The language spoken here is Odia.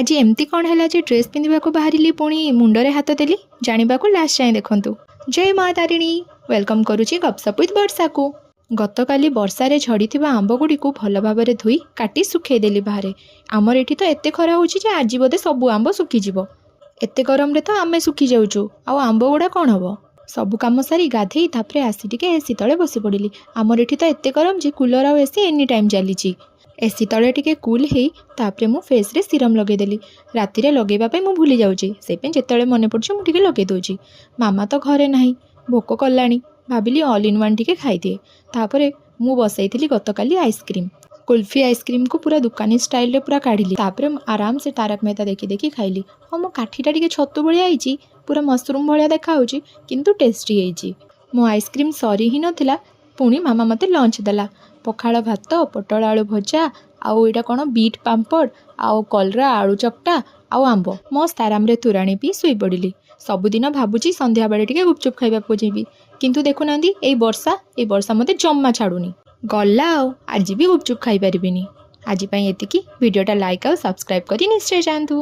ଆଜି ଏମିତି କ'ଣ ହେଲା ଯେ ଡ୍ରେସ୍ ପିନ୍ଧିବାକୁ ବାହାରିଲି, ପୁଣି ମୁଣ୍ଡରେ ହାତ ଦେଲି? ଜାଣିବାକୁ ଲାଷ୍ଟ ଯାଏଁ ଦେଖନ୍ତୁ। ଜୟ ମା ତାରିଣୀ। Welcome କରୁଛି ଗପସପ୍ ୱିଥ୍ ବର୍ଷାକୁ। ଗତକାଲି ବର୍ଷାରେ ଝଡ଼ିଥିବା ଆମ୍ବ ଗୁଡ଼ିକୁ ଭଲ ଭାବରେ ଧୋଇ କାଟି ଶୁଖେଇଦେଲି ବାହାରେ। ଆମର ଏଠି ତ ଏତେ ଖରା ହେଉଛି ଯେ ଆଜି ବୋଧେ ସବୁ ଆମ୍ବ ଶୁଖିଯିବ। ଏତେ ଗରମରେ ତ ଆମେ ଶୁଖି ଯାଉଛୁ, ଆଉ ଆମ୍ବ ଗୁଡ଼ା କ'ଣ ହେବ? ସବୁ କାମ ସାରି ଗାଧେଇ ତାପରେ ଆସି ଟିକେ ଏସି ତଳେ ବସି ପଡ଼ିଲି। ଆମର ଏଠି ତ ଏତେ ଗରମ ଯେ କୁଲର ଆଉ ଏସି ଏନି ଟାଇମ୍ ଚାଲିଛି। ଏସି ତଳେ ଟିକେ କୁଲ୍ ହେଇ ତାପରେ ମୁଁ ଫେସ୍ରେ ସିରମ୍ ଲଗେଇଦେଲି। ରାତିରେ ଲଗେଇବା ପାଇଁ ମୁଁ ଭୁଲି ଯାଉଛି, ସେଇପାଇଁ ଯେତେବେଳେ ମନେ ପଡ଼ୁଛି ମୁଁ ଟିକେ ଲଗେଇ ଦେଉଛି। ମାମା ତ ଘରେ ନାହିଁ, ଭୋକ କଲାଣି। ଭାବିଲି ଅଲ୍ ଇନ୍ ୱାନ୍ ଟିକେ ଖାଇଦିଏ। ତାପରେ ମୁଁ ବସେଇଥିଲି ଗତକାଲି ଆଇସ୍କ୍ରିମ୍। କୁଲଫି ଆଇସ୍କ୍ରିମ୍କୁ ପୁରା ଦୋକାନୀ ଷ୍ଟାଇଲରେ ପୁରା କାଢ଼ିଲି। ତାପରେ ମୁଁ ଆରାମସେ ତାରକ ମେହତା ଦେଖି ଦେଖି ଖାଇଲି। ହଁ, ମୋ କାଠିଟା ଟିକେ ଛତୁ ଭଳିଆ ହେଇଛି, ପୁରା ମସରୁମ୍ ଭଳିଆ ଦେଖାହେଉଛି, କିନ୍ତୁ ଟେଷ୍ଟି ହେଇଛି। ମୋ ଆଇସ୍କ୍ରିମ୍ ସରି ହିଁ ନଥିଲା, ପୁଣି ମାମା ମୋତେ ଲଞ୍ଚ ଦେଲା। ପଖାଳ ଭାତ, ପୋଟଳ ଆଳୁ ଭଜା, ଆଉ ଏଇଟା କ'ଣ ବିଟ୍ ପାମ୍ପଡ଼, ଆଉ କଲରା ଆଳୁ ଚକଟା ଆଉ ଆମ୍ବ। ମସ୍ତ ଆରାମରେ ତୋରାଣି ପିଇ ଶୋଇପଡ଼ିଲି। ସବୁଦିନ ଭାବୁଛି ସନ୍ଧ୍ୟାବେଳେ ଟିକେ ଗୁପଚୁପ୍ ଖାଇବାକୁ ଯିବି, କିନ୍ତୁ ଦେଖୁନାହାନ୍ତି, ଏଇ ବର୍ଷା ମୋତେ ଜମା ଛାଡ଼ୁନି। ଗଲା ଆଉ, ଆଜି ବି ଗୁପଚୁପ୍ ଖାଇପାରିବିନି। ଆଜି ପାଇଁ ଏତିକି। ଭିଡ଼ିଓଟା ଲାଇକ୍ ଆଉ ସବସ୍କ୍ରାଇବ୍ କରି ନିଶ୍ଚୟ ଯାଆନ୍ତୁ।